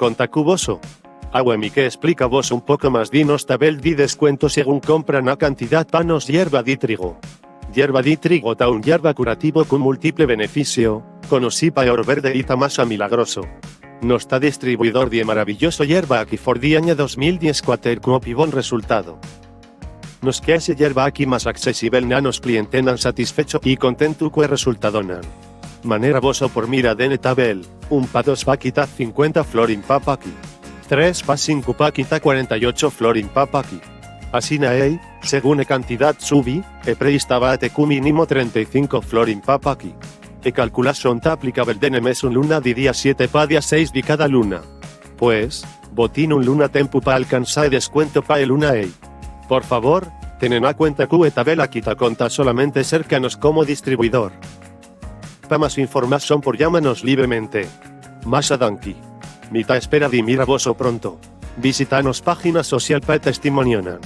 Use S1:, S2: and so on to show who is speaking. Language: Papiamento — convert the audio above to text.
S1: Kon ta ku boso? Awe mi ke splika boso un poko mas di nos tabel di deskuento segun kompra na kantidat pa nos yerba di trigo. Yerba di trigo ta un yerba kurativo ku multiple benefisio, konosí pa e oro berde i ta masha milagroso. Nos ta distribuidor di e maravilloso yerba aki for di aña 2014 ku hopi bon resultado. Nos ke hasi e yerba aki mas aksesibel na nos klientenan satisfecho i kontentu ku e resultadonan. Manera boso por mira den e tabel, un pa dos paki ta 50 florin pa paki. Tres pa sinku paki ta 48 florin pa paki. Asina ei, segun e kantidat subi, e preis ta bate ku mínimo 35 florin pa paki. E kalkulashon ta aplikabel den e mesun luna di dia siete pa dia seis di kada luna. Pues, bo tin un luna tempu pa alkansá e deskuento pa e luna ei. Por favor, tene na kuenta ku e tabel aki ta konta solamente serka nos komo distribuidor. Pa mas informashon por yama nos libremente. Masha danki. Mi ta espera di mira boso pronto. Visita nos página social pa e testimonionan.